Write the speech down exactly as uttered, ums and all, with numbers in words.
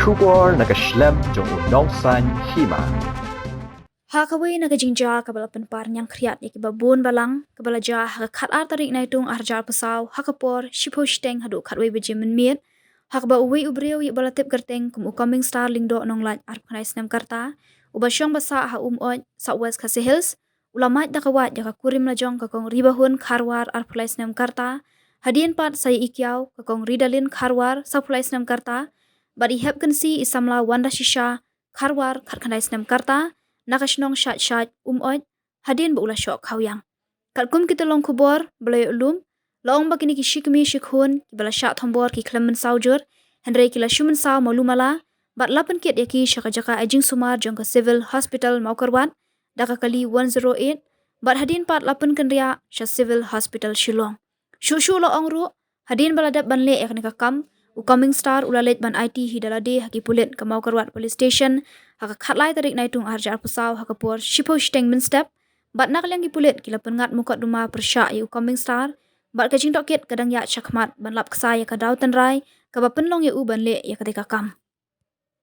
Khubor na ka shlem jong u Nongsaiñ Hima. Ha kawei na ka jingjia kaba la pynpar ñiangkhriat ïa kiba bun balang, kaba la jia ha ka khatar tarik Naitung arhajar arphew saw, ha ka por shiphew shiteng haduh khatwei baje mynmiet, ha kaba uwei u briew ïa uba la tip kyrteng kum u Coming Star Lyngdoh Nonglait arphew khyndai snem ka rta, uba shong ba sah ha Umoit, South West Khasi Hills, u la mait da ka wait ïa ka kurim lajong ka Kong Ribahun Kharwar arphew lai snem ka rta, hadien pat sa ïa i kiaw ka Kong Ridalin Kharwar sawphew lai snem ka rta, bad i Hepkynsi i samla Wandashisha Kharwar khatkhyndai snem ka rta, na ka shnong Shaitshait Umoit, hadien ba u la shoh khawiang. Katkum kita long khubor ba la ïoh lum, la ong ba kine ki shikmie shikhun kiba la shah thombor ki khlem mynsaw jur, hynrei ki la shu mynsaw malu mala, bad la pynkit ïa ki sha ka jaka ai jingsumar jong ka Civil Hospital Mawkyrwat da ka kali one zero eight, bad hadien pat la pynkynriah sha Civil Hospital Shillong. Shuh shuh la ong ruh, hadien ba la dep ban leh ïa kane ka kam, u Coming Star u la leit ban aiti hi da lade ha ki pulit ka Mawkyrwat Police Station ha ka khatlai tarik Naitung arhajar arphew saw ha ka por shiphew shiteng mynstep, bad na ka liang ki pulit ki la pynngat mukotduma pyrshah ïa u Coming Star, bad ka jingtohkit ka dang ïaid shakhmat ban lap ksai ïa ka daw tynrai kaba pynlong ïa u ban leh ïa katei ka kam.